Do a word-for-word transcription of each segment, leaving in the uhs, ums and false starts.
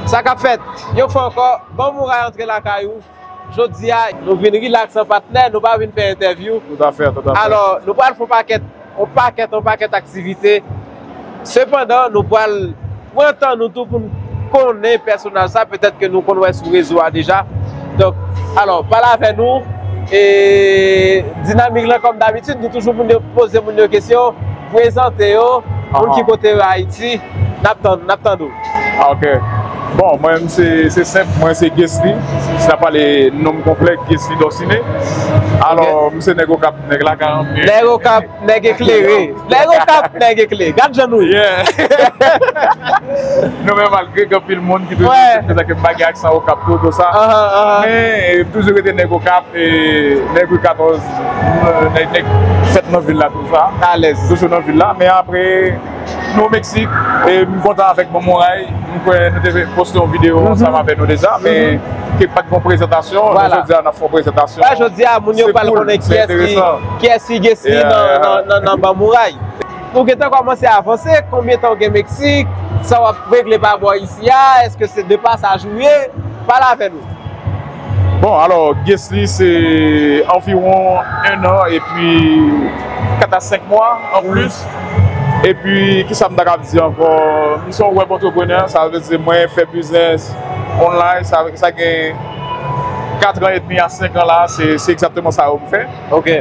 Sa k ap fèt? Yon fwa ankò, Ban Mouray antre lakay ou. Jodi a, nou vin rilaks an patnè, nou pa vin fè entèvyou. Tout à fait, tout à fait. Alò, nou pral fè yon pakèt, yon pakèt, yon pakèt aktivite. Sepandan, nou pral pran tan nou tou pou n konnen pèsonaj sa, petèt ke nou konn wè sou rezo a deja. Donk, alò, pale avè nou. E dinamik lan, kòm dabitid, nou toujou moun yo, poze moun yo kesyon, prezante yo, moun ki kote yo Ayiti, n ap tann, n ap tande w. Ah, ok. Bon, mwen menm se, se senp, mwen se Guessly. Si n ap pale non m konplè, Guessly Dorciné. Alò, m se nèg Okap, nèg lakay anpil. Nèg Okap, nèg eklere. Nèg Okap, nèg eklere. Gad jan nou ye. Yeah. Nou menm, malgre gen anpil moun ki toujou di konsa ke m pa gen aksan Okap tou, tou sa. Ahan, ahan. Men, e, m toujou rete nèg Okap, e, nèg Ri katòz, nèg, nèg fèt nan vil la, tou sa. Alèz. Toujou nan vil la, men apre, nou Meksik, e m kontan avèk Ban Mouray. M kwè nou te poste yon videyo ansanm avè nou deja, men ke pa t gen prezantasyon, men jodi a n ap fè yon prezantasyon. Wè, jodi a, moun yo pral konnen kiyès ki, kiyès ki Guessly nan, nan, nan, nan Ban Mouray. Nou gentan kòmanse avanse, konbyen tan w gen Meksik, sa w ap regle pa bò isi a, èske se de pasaj ou ye? Pale avè nou. Bon, alò, Guessly, se anviwon en an epi kat a senk mwa an plis. Epi, kisa m ta kab di ankò? M se yon web entrepreneur, sa vle di mwen fè biznis online, sa, sa gen kat an edmi a senk an la, se, se egzakteman sa yo m fè. Ok.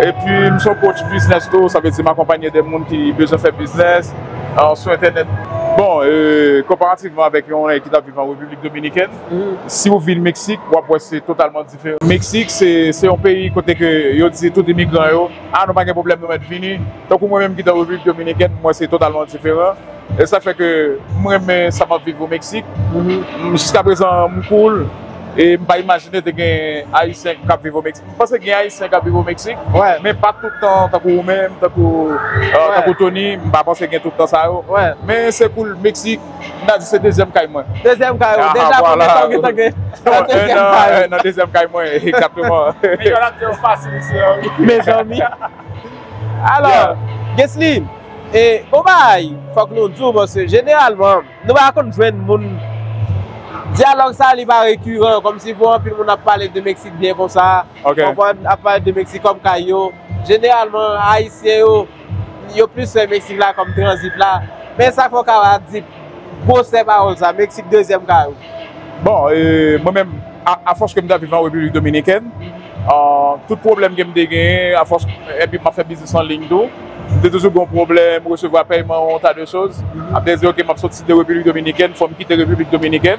Epi, m se yon coach biznis tou, sa vle di m akonpanye de moun ki bezwen fè biznis, euh, sou entènèt. Bon, euh, konparativman avèk yon nèg ki t ap viv an Repiblik Dominikèn, si w vin Meksik, w ap wè se totalman diferan. Meksik, se, se yon peyi kote ke yo di tout imigran yo, "Ah, nou pa gen pwoblèm, nou mèt vini." Tankou mwen menm ki t an Repiblik Dominikèn, mwen se totalman diferan. E sa fè ke m renmen sa m ap viv o Meksik. M, jiskaprezan, m cool. E m pa imajine te gen Ayisyen k ap viv o Meksik. M panse gen Ayisyen k ap viv o Meksik, men pa tout tan tankou ou menm, tankou, euh, tankou Tony, m pa panse gen tout tan sa yo. Men se cool, Meksik, m ta di se dezyèm kay mwen. Dezyèm kay ou, deja konbyen tan ou gentan gen nan dezyèm kay ou? En an, en an, dezyèm kay mwen, egzakteman. Mezanmi. Alò, Guessly, e, gon bagay, fòk nou di w, paske jeneralman, nou pa konn jwenn moun. Dyalòg sa, li pa rekiran, kòmsi pou anpil moun ap pale de Meksik byen konsa. Ok. Konprann, ap pale de Meksik kòm kay yo. Jeneralman, Ayisyen yo, yo plis wè Meksik la kòm tranzit la. Men sa k fè w ka di gwosè pawòl sa, Meksik dezyèm kay ou. Bon, e, mwen menm, a, afòs ke m t ap viv an Repiblik Dominikèn, euh, tout pwoblèm ke m te genyen, afòs, epi m ap fè biznis an liy tou, m te toujou gen yon pwoblèm, resevwa pèyman, yon ta de choz. M te di, "Ok, m ap soti de Repiblik Dominikèn, fò m kite Repiblik Dominikèn."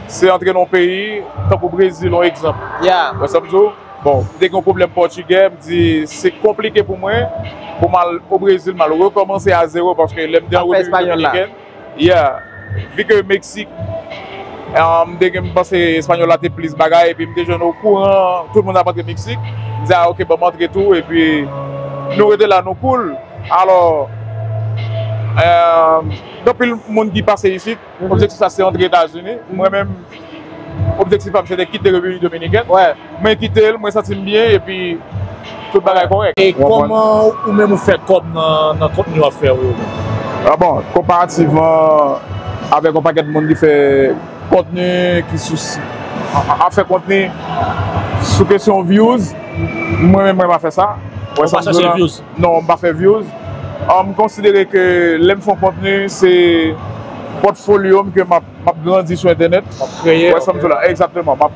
Se antre nan yon peyi, tankou Brezil, yon egzanp. Ou wè sa m di w? Bon, m te gen yon pwoblèm pòtigè, m di, "Se konplike pou mwen, pou m al o Brezil, m al rekòmanse a zewo, paske lè m te an Repiblik Dominikèn, yeah, vi ke Meksik, um, m te gen, m panse espanyòl la te plis bagay, epi m te jwenn okouran, tout moun ap antre Meksik." M di, "Ah, ok, ban m antre tou," epi nou rete la, nou cool. Alò, um, gen anpil moun ki pase isit, objektif sa se antre Etazini. Mwen menm, objektif pa m se te kite Repiblik Dominikèn. Mwen kite l, mwen santi m byen, epi tout bagay kòrèk. E kòman ou menm ou fè kòb nan, nan kontni w ap fè yo? Ah bon, konparativman avèk yon pakèt moun ki fè kontni, ki sou, a, a, ap fè kontni sou kesyon views, mwen menm, mwen pa fè sa. Ou pa chache views? Non, m pa fè views. Ah, m konsidere ke lè m fè yon kontni, se pòtfolyo m ke m ap, m ap grandi sou entènèt. W ap kreye, ok. Ou wè sa m di w la, egzakteman. M ap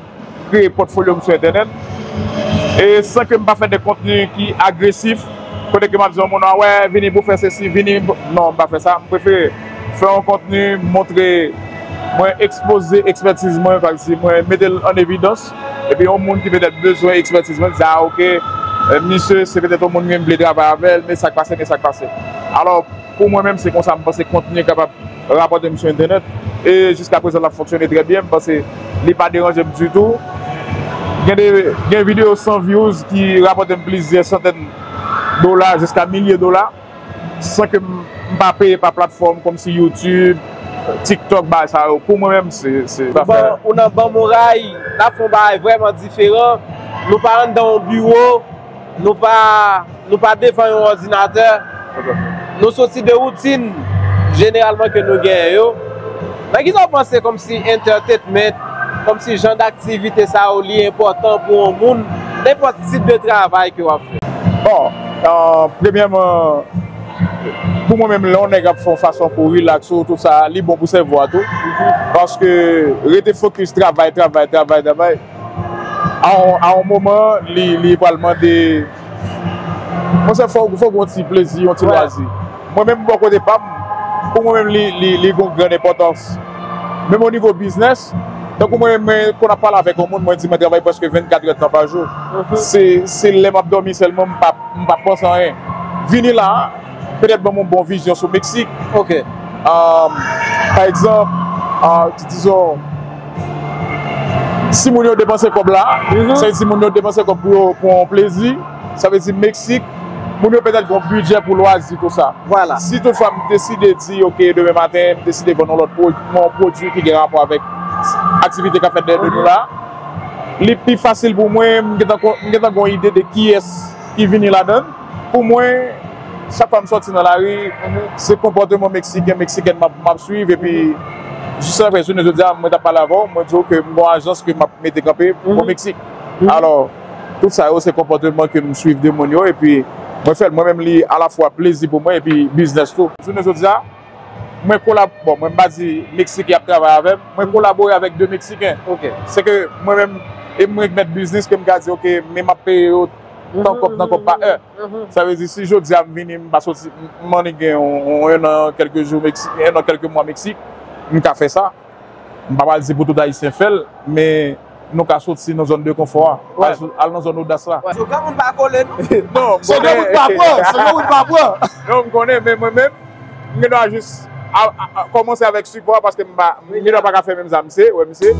kreye pòtfolyo m sou entènèt. E san ke m pa fè de kontni ki agresif, kote ke m ap di yon moun, "Ah wè, vini pou fè sesi, vini pou," non, m pa fè sa. M prefere fè yon kontni, montre mwen, ekspoze ekspètiz mwen, kòmsi mwen mete l an evidans. Epi yon moun ki petèt bezwen ekspètiz mwen, di, "Ah, ok, eh, misye, se petèt yon moun mwen vle travay avè l, men sa k pase, men sa k pase." Alò, pou mwen menm, se konsa m panse kontni kapab rapòte m sou entènèt. E jiskaprezan, l ap fonksyone trè byen. M panse li pa deranje m ditou. Gen de, gen videyo san views ki rapòte m plizyè santèn dola jiska milye dola, san ke m, m pa peye pa platfòm kòmsi YouTube, TikTok, bagay sa yo. Pou mwen menm, se, se Ou nan ban mouray, n ap fè yon bagay vrèman diferan. Nou pa anndan yon biwo, nou pa, nou pa devan yon òdinatè. Nou soti de woutin jeneralman ke nou genyen yo. Men kisa w panse kòmsi entertainment, kòmsi jan aktivite sa yo li enpòtan pou yon moun, nenpòt tip de travay ke w ap fè? Bon, euh, premyèman, pou mwen menm, lè yon nèg ap fè yon fason pou rilaks ou, tout sa, li bon pou sèvo a tou. Paske rete fokis travay, travay, travay, travay, a yon, a yon moman, li, li pral mande, monchè, fò, fò gen yon ti plezi, yon ti lwazi. Mwen menm, bò kote pa m, pou mwen menm, li, li, li gen yon grann enpòtans. Menm o nivo biznès, tankou mwen, mwen konn ap pale avèk yon moun, mwen di mwen travay prèske vennkat èdtan pa jou. Se, se lè m ap dòmi sèlman, m p ap, m p ap panse anyen. Vini la a, petèt ban m yon bon vizyon sou Meksik. Ok. Um, pa egzanp, uh, dizon, si moun yo depanse kòb la, sa vle di moun yo depanse kòb pou yo, pou yon plezi, sa vle di Meksik, moun yo petèt gen yon bidjè pou lwazi, tou sa. Vwala. Si toutfwa m deside di, ok, demen maten, m deside vann yon lòt pwod-, yon pwodui ki gen rapò avèk aktivite k ap fèt dèyè de nou la, li pi fasil pou mwen, m gentan ko-, m gentan gen yon ide de kiyès ki vini ladan l. Pou mwen, chak fwa m sòti nan lari, se konpòteman Meksiken, Meksikèn m ap, m ap swiv, epi jis apre, jounen jodi a, mwen t ap pale avè w, mwen di w ke m gen yon ajans ke m ap mete kanpe pou Meksik. Alò, tout sa yo, se konpòteman ke m swiv de moun yo, epi mwen fè l, mwen menm, li alafwa plezi pou mwen, epi biznès tou. Jounen jodi a, mwen kolab-, bon, mwen m pa di Meksiken ap travay avè m, mwen kolabore avèk de Meksiken. Ok. Se ke mwen menm, e mwen k mèt biznis, ke m ka di, ok, men m ap peye yo tan kòb, tan kòb pa è. Sa vle di, si jodi a m vini, m pa soti, m, m annik gen yon, yon, en an, kèlke jou Meksik, en an, kèlke mwa Meksik, m ka fè sa. M pa pral di pou tout Ayisyen fè l, men nou ka soti nan zòn de konfò a, al sou, al nan zòn odas la. So granmoun pa kole nou. Non, so granmoun pa pran, so granmoun pa pran. Non, m konnen, men mwen menm, m gen dwa jis a, a, a, kòmanse avèk sipò, paske m pa, m gen dwa pa ka fè menm sa misye, wè misye.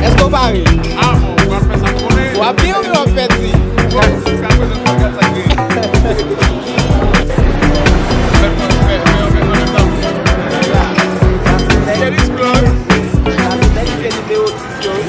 Èske w pare? Ah, bon, w ap fè sa konnen. W ap byen oubyen w ap pèdi? Bon, jiska prezan, nou gad sa k genyen. Fè, fè, fè, fè, fè, fè, fè. Sa se bèl, sa se bèl ide otis yo wi.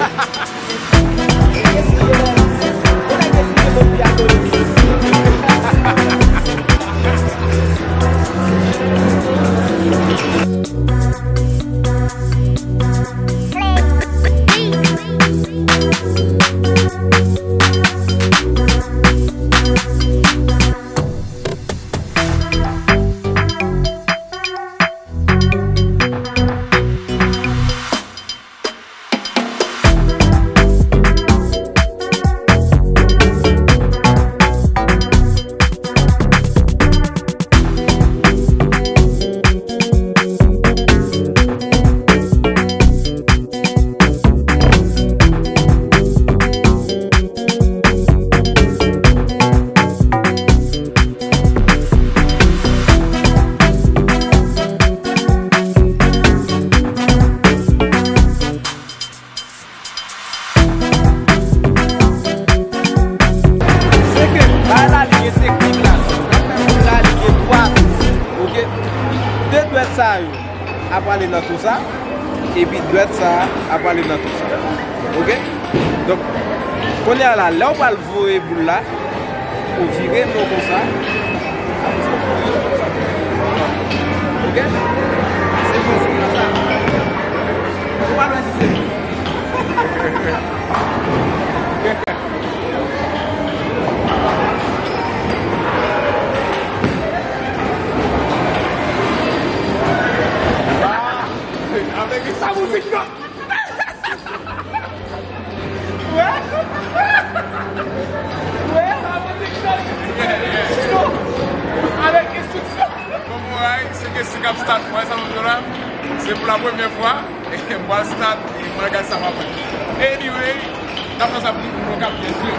Se ke bagay la li gen teknik la. L ap fè moun la li gen dwat. Ok. De dwèt sa yo ap prale nan tou sa. Epi dwèt sa ap prale nan tou sa. Ok. Donk, kounye a la, lè w pral voye boul la, ou vire l non konsa. Apre sa, ou voye l konsa. Ok? Se prensip la sa. Ou pa lwen si se. Avèk enstriksyon. Bon, mwen, se Kessie k ap start mwen, sa nou la. Se pou la premyè fwa. M pral start, e mwen gad sa m ap fè. Anyway, n ap fè sa pou nou kap byen swiv.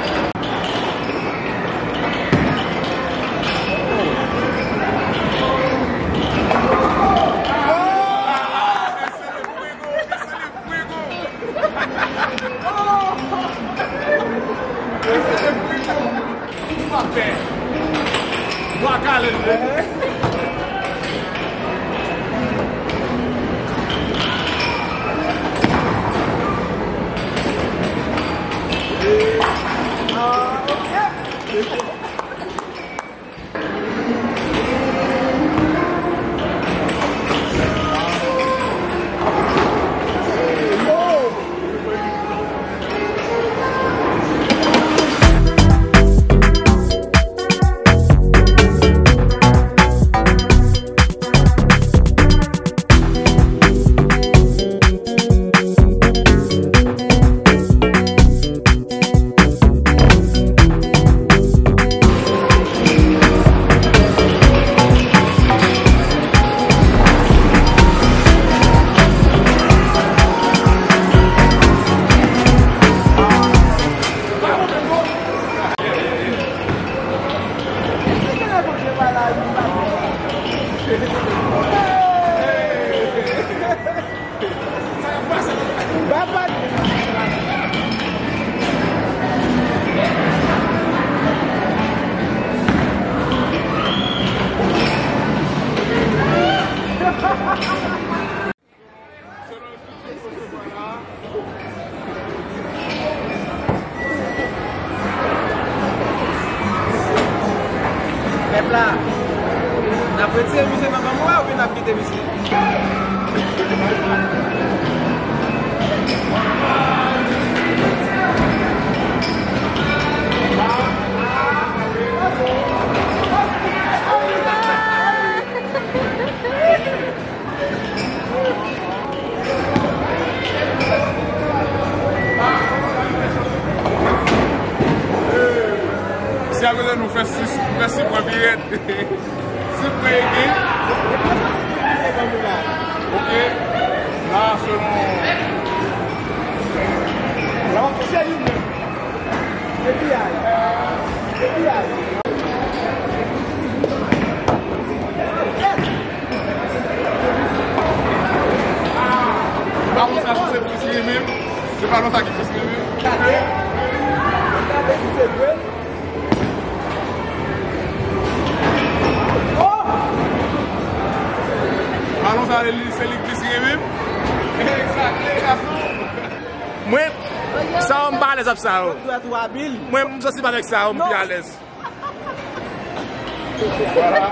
Mwen pa pè. Bwa kale l vle. Ah, ok. Pèp la, n ap retire misye nan banm la oubyen n ap kite misye? Si akote nou fè sis, fè sis pwen pi rèd. Sis pwen ege. Ok. La, selon. La, w ap touche youn menm. Epi ay. Epi ay. Ba mwen sa, si se plis li menm. Se pa lontan ki plis li menm. Gade. Gade si se vre. Oh! Alon sa, li, se li k plis renmen. Egzakte, gason. Mwen, sa yo m pa alèz ap sa yo. Mwen, m santi m avèk sa yo, m pi alèz. Vwala.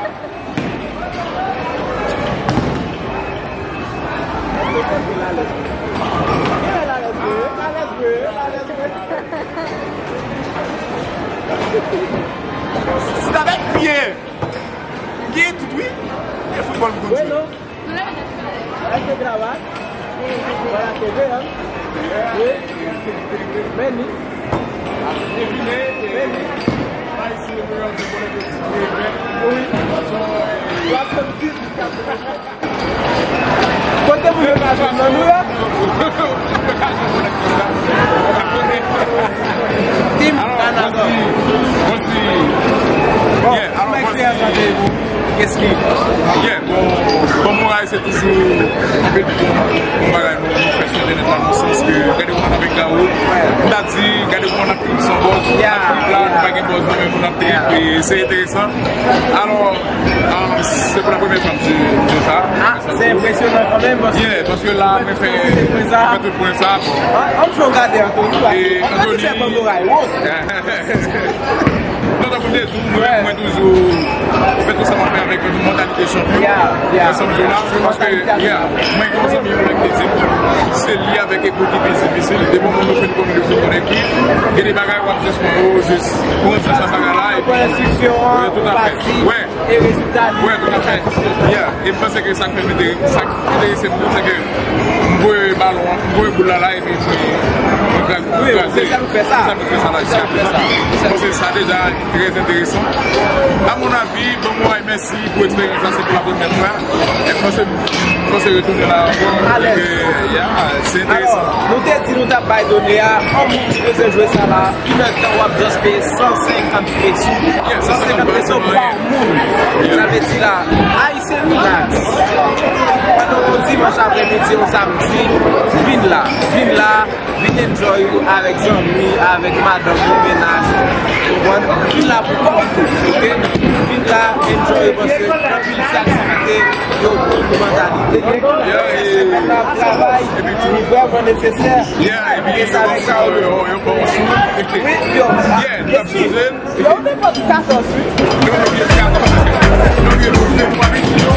Èske se vre l alèz vre? Genlè l alèz vre, l alèz vre, l alèz vre. Se avèk pye. Gen tout, wi. E foutbòl m konn jwe. Èske gravate? Voilà, c'est vrai, hein? Oui. Meni. Meni. Oui. Kote moun yo ka jwenn nan nou la? Team Kanada. Bon, yeah, alò, kòman eksperyans lan te ye pou ou? Kèske? Yeah, bon, bon, mwen, se toujou anpil bon, bon bagay nou, nou fè sou entènèt la, nan sans ke gade kòman n ap egare, m ta di, gade kòman n ap pran san bòz, n ap pran la, nou pa gen bòz nan men nou, n ap trete, se enteresan. Alò, um, se pou la premyè fwa m di, di sa. Ah, se enpresyonan kanmenm, paske, yeah, paske la, mwen fè, mwen fè tout pwen sa, bon. An, an fè yon gade, Anthony, paske Anthony fè banboray, wo. Non, tankou m te di w, mwen, mwen toujou fè tout sa m ap fè avèk yon mantalite chanpyon. Nan sans m di w la, se paske, yeah, mwen gen yon zanmi mwen ki te di m, se li avèk Epo ki pi difisil. Depi moun yo fin konnen, yo fin konnen ki, Gen de bagay w ap jis pran yo, jis pran ti sa bagay la, epi enstriksyon an, pati, e rezilta li. Wè, tout a fè. Yeah. E m panse ke sa k fè m entere-, sa k enterese m tou, se ke m voye balon an, m voye boul la la, epi m, m kraze, m kraze. Se sa nou fè sa. Se sa nou fè sa la jiska prezan. M panse sa deja trè enteresan. A mon avi, ban m mèsi pou eksperyans la, se pou la premyè fwa. E m panse, m panse retounen la ankò. Alèz. E, yeah, se enteresan. Alò, nou te di nou t ap bay done a, yon moun ki bezwen jwe sa la, inèdtan w ap just peye san senkant peso. Yeah, san senkant peso pa moun. Sa vle di la, Ayisyen relax. Pandan yon dimanch aprèmidi, yon samdi, vin la. Vin la, vin enjoy ou avèk zanmi, avèk madanm ou, mennaj ou, konprann? Vin la pou pa w tou, oke? Vin la, enjoy, paske anpil ti aktivite yo bon pou mantalite. Semèn nan ap travay, li vrèman nesesè. Yeah, epi yo, yo, yo, yo bon sou. Wi, yo. Yeah, n ap chanje. Yo, ou te pran katòz, wi. Yo, yo, yo, katòz. Yo, yo, yo, yo, twa minit, yo.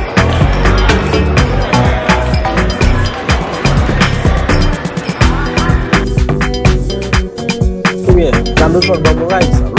Ebyen, Carlos Ford bon kouraj.